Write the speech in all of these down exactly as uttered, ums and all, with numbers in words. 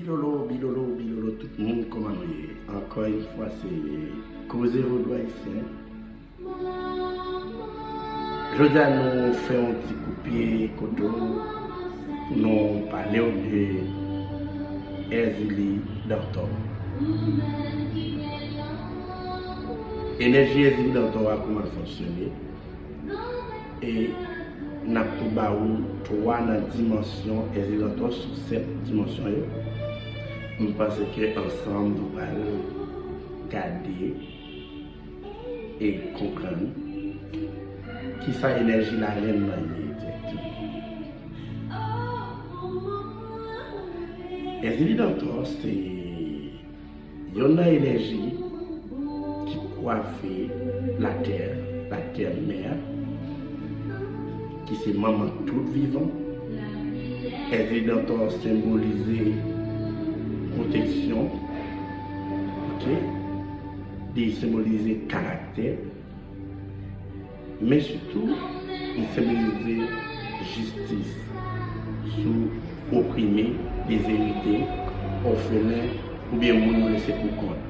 Bilolo, bilolo, bilolo, tout moun, kòman nou ye? Ankò yon fwa, se Koze Vodou Ayisyen. Jodi a, nou fè yon ti kout pye kote w pou nou pale w de Èzili Dantò. Enèji Èzili Dantò a, kòman l fonksyone? E n ap tou ba ou twa nan dimansyon Èzili Dantò sou sèt dimansyon yo. M panse ke ansanm nou pral gade e konprann kisa enèji larèn nan ye egzakteman. Èzili Dantò se youn nan enèji ki kwafe latè, latè mè, ki se manman tout vivan. Èzili Dantò senbolize pwoteksyon, oke? Li senbolize karaktè. Men sitou, li senbolize jistis sou oprime, dezerite, òfelen, oubyen moun yo lese pou kont.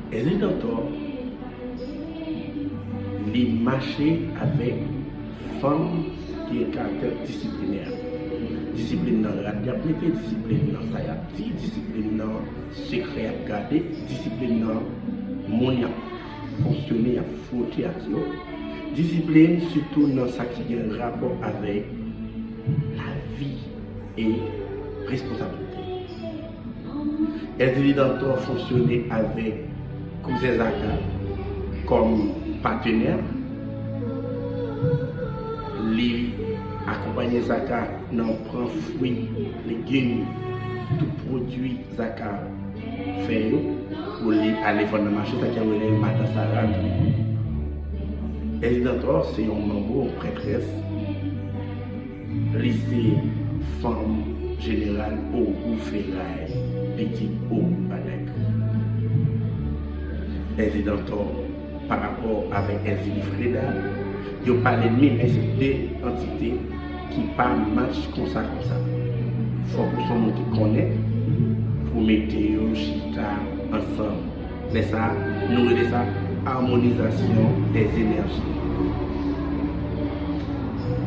Èzili Dantò, li mache avèk fanm ki gen karaktè disiplinè. Disiplin nan rad y ap mete, disiplin nan sa y ap di, disiplin nan sekrè y ap gade, disiplin nan moun y ap fonksyone, y ap fwote ak yo. Disiplin sitou nan sa ki gen rapò avèk lavi e responsablite. Èzili Dantò fonksyone avèk kouzen Zaka kòm patenè. Li akonpanye Zaka nan pran fwi, legim, tout pwodui Zaka fè yo pou li ale vann nan mache, sa ki rele madan Sara tou. Èzili Dantò se yon manbo, yon prètrès. Li se fanm jeneral Ogou Feray, pitit Ogou Balèk. Èzili Dantò, pa rapò avèk Èzili Freda, yo pa lènmi, men se de antite ki pa match konsa konsa. Fòk ou se yon moun ki konnen pou mete yo chita ansanm. Lè sa a, nou rele sa amonizasyon dè enèji.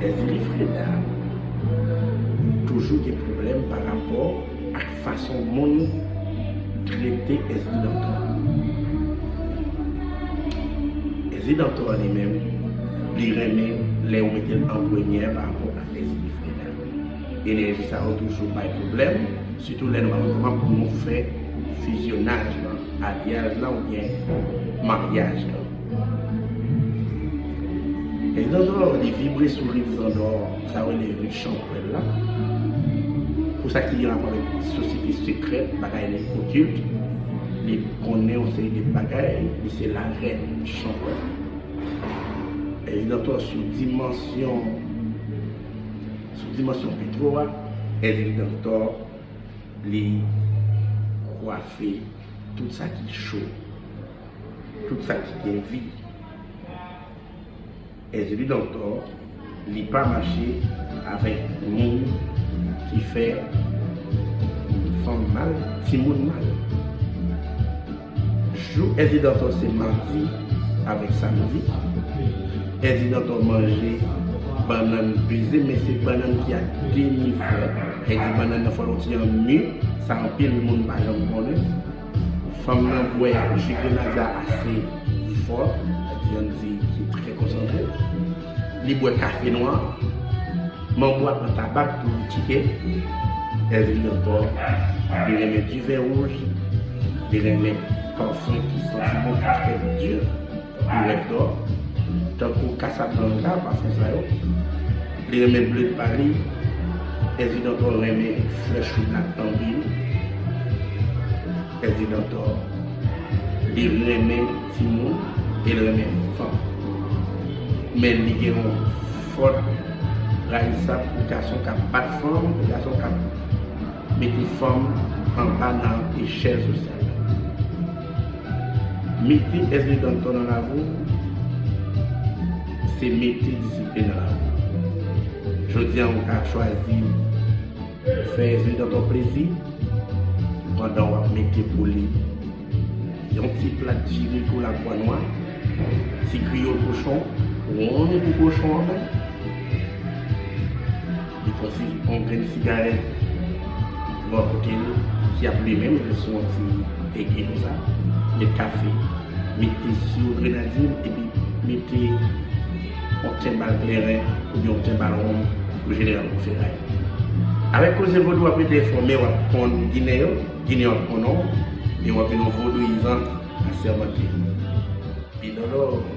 Èzili Freda toujou gen pwoblèm pa rapò ak fason moun trete Èzili Dantò. Èzili Dantò li menm, li renmen lè ou mete l an premyè pa rapò ak Èzili Freda. Enèji sa yo toujou bay pwoblèm, sitou lè nou pa konn kòman pou nou fè fizyonaj lan, alyaj lan oubyen maryaj lan. Èzili Dantò, li vibre sou rit zandò, sa yo rele rit chanpwèl la. Pou sa ki gen rapò avèk sosyete sekrè, bagay li okilt, li konnen yon seri de bagay, li se larèn chanpwèl. Èzili Dantò sou dimansyon, sou dimansyon petwo a, Èzili Dantò, li kwafe tout sa ki cho, tout sa ki gen vi. Èzili Dantò, li pa mache avèk moun ki fè fanm mal, timoun mal. Jou Èzili Dantò se madi avèk samdi. Èzili Dantò manje bannann peze, men se bannann ki a demi fè. Sa vle di bannann nan fò l yon ti jan mi, sa anpil moun pa janm konnen. Fanm nan bwè ji grenadya ase fò, sa vle di ann di ki trè konsantre. Li bwè kafe nwa. Manbo a pran tabak tou li tchike. Èzili Dantò, li renmen diven wouj, li renmen pafen ki santi bon, ki trè di, li rèv dò, tankou Casablanca, pafen sa yo. Li renmen ble pali. Èzili Dantò renmen flè choublat anpil. Èzili Dantò, li renmen timoun e l renmen fanm. Men li gen yon fòt rayisab pou gason k ap bat fanm, pou gason k ap mete fanm anba nan echèl sosyal la. Mete Èzili Dantò nan lavi w, se mete disiplin nan lavi w. Jodi a, ou ka chwazi Fè Zidant yon plezi pandan w ap mete pou li yon ti plat diri pou lakwa nwa, ti griyo kochon, wonn pou kochon an menm. Li konsi yon grenn sigarèt bò kote l ki ap limen, men sou yon ti egi konsa. Met kafe, met ti siwo grenadye, epi mete yon tenbal kleren oubyen yon tenbal wonm pou jeneral Monferay. Avèk Koze Vodou, w ap rete enfòme, w ap konn Ginen yo, Ginen yo ap konnen w, e w ap vin yon vodouyizan asèmante. Pi dolo.